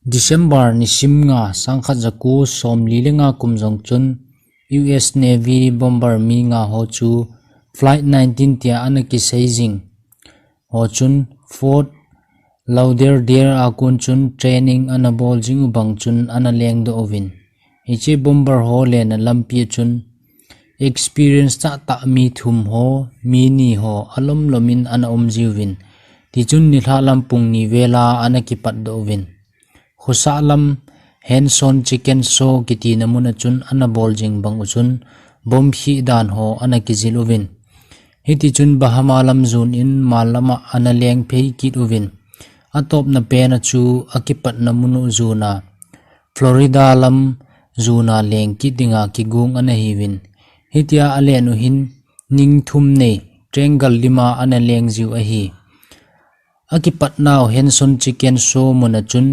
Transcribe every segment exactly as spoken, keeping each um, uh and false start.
December nisim nga, sangkhat jaku somli le nga kum jong chun U S Navy bomber mi nga ho chu Flight nineteen tia ana kisei jing ho chun Fort Lauderdale a kon chun training ana bol jing u bang chun ana lengdoh uvin. Hiche bomber ho lenna lampi a chun experience tahtah mi thum ho, mi ni ho alom lomin ana um jiuvin. Tichun nilhah lam pung ni vela ana kipatdoh uvin. Khosah lam Henson Chicken Shaw kitina mun a chun ana bol jing bang u chun bomb khih dan ho ana kijil uvin. Hitichun Bahama lam jun in mal lama ana leng phei kit uvin. Atopna pen a chu akipatna mun u jun a Florida lam jun a leng kit dinga kigong ana hiuvin. Hitia alen u hin ning thum nei triangle lima ana leng jiu ahi. Akipatnau Henson Chicken Shaw mun a chun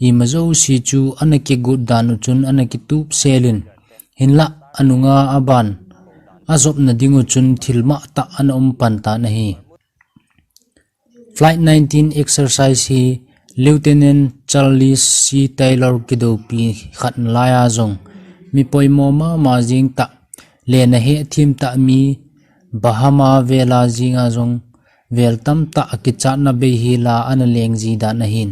ima jouse chu ana kigot dan u chun ana kitup selin. Hinlah anunga aban ajopna ding u chun thil mahtah ana um pan tan ahi. Flight nineteen exercise hi Lieutenant Charles C Taylor kidoupi khat nalai a jong mi poimo mama jing tah, lenna hetthem tah mi Bahama vela jinga jong vel tamtah kichatna bei hila ana leng ji dan ahin.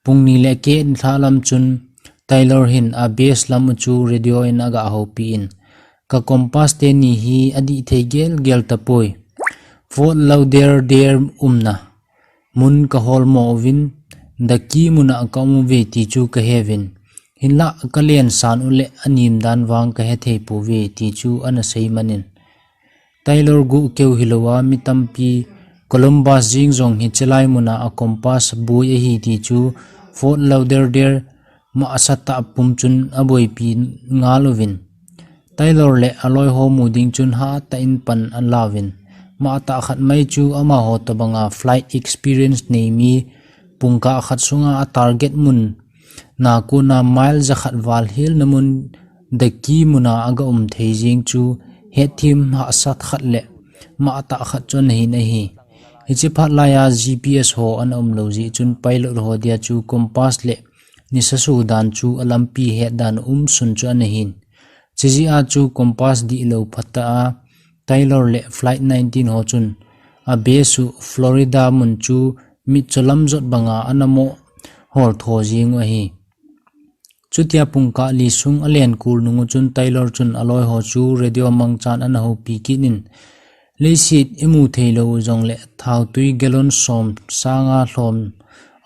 Pung ni le keh nilhah lam chun Taylor hin a base lam u chu radio in aga houpi in, ka compass teni hi adih thei gelgel tapoi. Fort Lauderdale umna mun ka holmo uvin, Daki muna ka um uve ti chu ka heuvin. Hinlah ka lensan u le anim dan vang ka hethei pouve ti chu ana sei manin. Taylor guh keu hilou a mi tampi Columbus jing jong hiche lai muna a compass boi ahi ti chu Fort Lauderdale mahsa tah pum chun aboipi ngal uvin. Taylor le aloi ho mu ding chun hatah in pan alauvin. Mahtah khat mai chu amaho tobanga flight experience nei mi pungkah khat sunga a target mun na kona mile jakhat val hilna mun Daki muna aga um thei jing chu hetthem hahsat khat le mahtah khat chu ana hin ahi. Hiche phat laiya G P S ho ana umlou jeh chun pilot ho dia chu compass le nisa so dan chu alampi het dan umsun chu ana hin. Chujeh a chu compass dihlou phatah a Taylor le Flight nineteen ho chun a base u Florida mun chu mitcho lam jot banga ana mo hol tho jing u ahi. Chutia pungkah li sung alen kul nung u chun Taylor chun aloi ho chu radio mangchan ana houpi kit in, leiset imu theilou u jongle thautui gallon som sanga lhom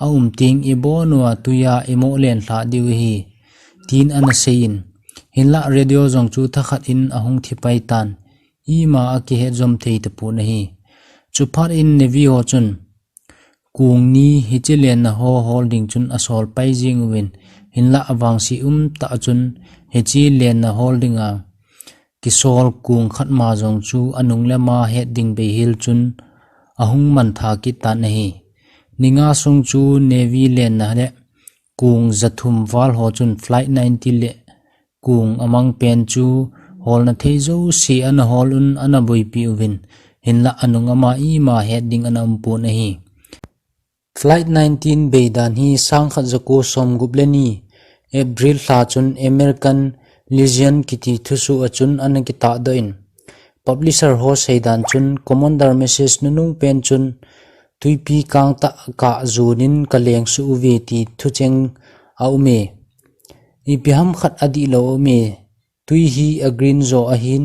aum teng ibon uva tuiya imo len lhah diu ahi, tin ana sei in, hinlah radio jong chu thakhat in ahung thipai tan, ima akihet jom thei tapon ahi. Chuphat in Navy ho chun, kong ni hiche lenna ho hol ding chun asol pai jing uvin, hinlah avangse umtah chun hiche lenna hol dinga kisol kong khat ma jong chu anung le ama het ding bei hel chun ahung mangthah kit tan ahi. Ni nga sung chu Navy lenna le kong jathum val ho chun Flight nineteen le kong amang pen chu holna thei jouse ana hol un ana boipi uvin, hinlah anung ama ima het ding ana umpon ahi. Flight nineteen bei dan hi sangkhat jako somgup le ni April lha chun American Legion kiti thusoh a chun ana kitahdoh in, publisher ho seidan chun commander message nunung pen chun tuipi kangtah kah jonin kaleng suh uve ti thucheng aume. Ipi ham khat adihlou aume, tui hi a green jo ahin,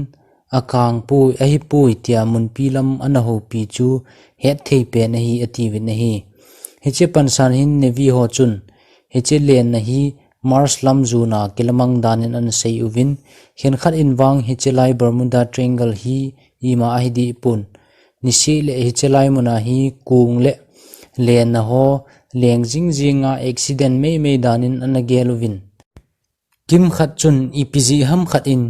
akang poi, ahipoi tia munpi lam ana houpi chu hetthei pen ahi atiuvin ahi. Hiche pansan hin Navy ho chun hiche lenna hi Mars lam juna kilamang danin ana sei uvin, khenkhat in vang hiche lai Bermuda Triangle hi ima ahi dih pon. Niseh le hiche lai muna hi kong le lenna ho leng jingjinga accident meimei danin ana gel uvin. Kimkhat chun ipi jeh ham khat in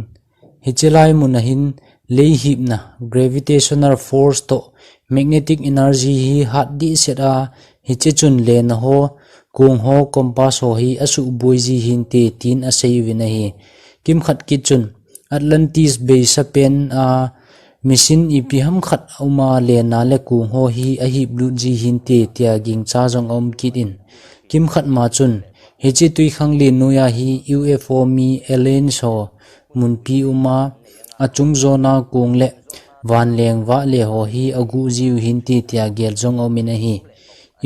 hiche lai muna hin leihipna, gravitational force toh magnetic energy hi hat dehset a, hiche chun lenna ho, kong ho, compass ho hi asuhboi ji hinte tin asei uvin ahi. Kimkhat kit chun Atlantis beisa pen a machine ipi ham khat auma lenna le kong ho hi ahiplut ji hinte tia gingcha jong aum kit in, kimkhat ma chun Hiche tuikhanglen noiya hi U F O mi aliens ho munpi uma, achung jona kong le vanleng vahle ho hi aguh jiu hin ti tia gel jong aumin ahi.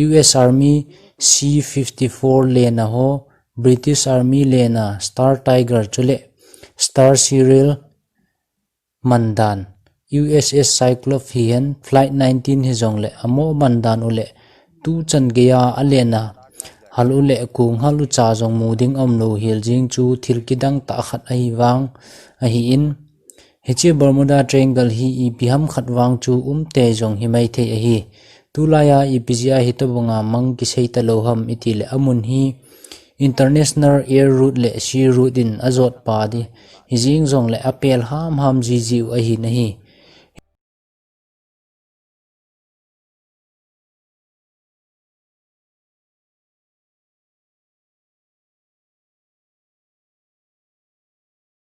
U S Army C fifty-four lena ho, British Army lena Star Tiger chule Star Cyril mandan, U S S Cyclops hihen Flight nineteen hijongle amo mandan ule tuchan geiya alena hal ule kong hal ucha jong mu ding aumlou hel jing chu thil kidang tah khat ahi vang ahin, hiche Bermuda Triangle hi ipi ham khat vang chu umtei jong himai thei ahi. Tulaiya ipi jeh a hitobanga mang kisei talou ham itile amun hi International Air Route le Sea Route in ajot pa di, hijeng jongle apel hamham jijiu ahin ahi.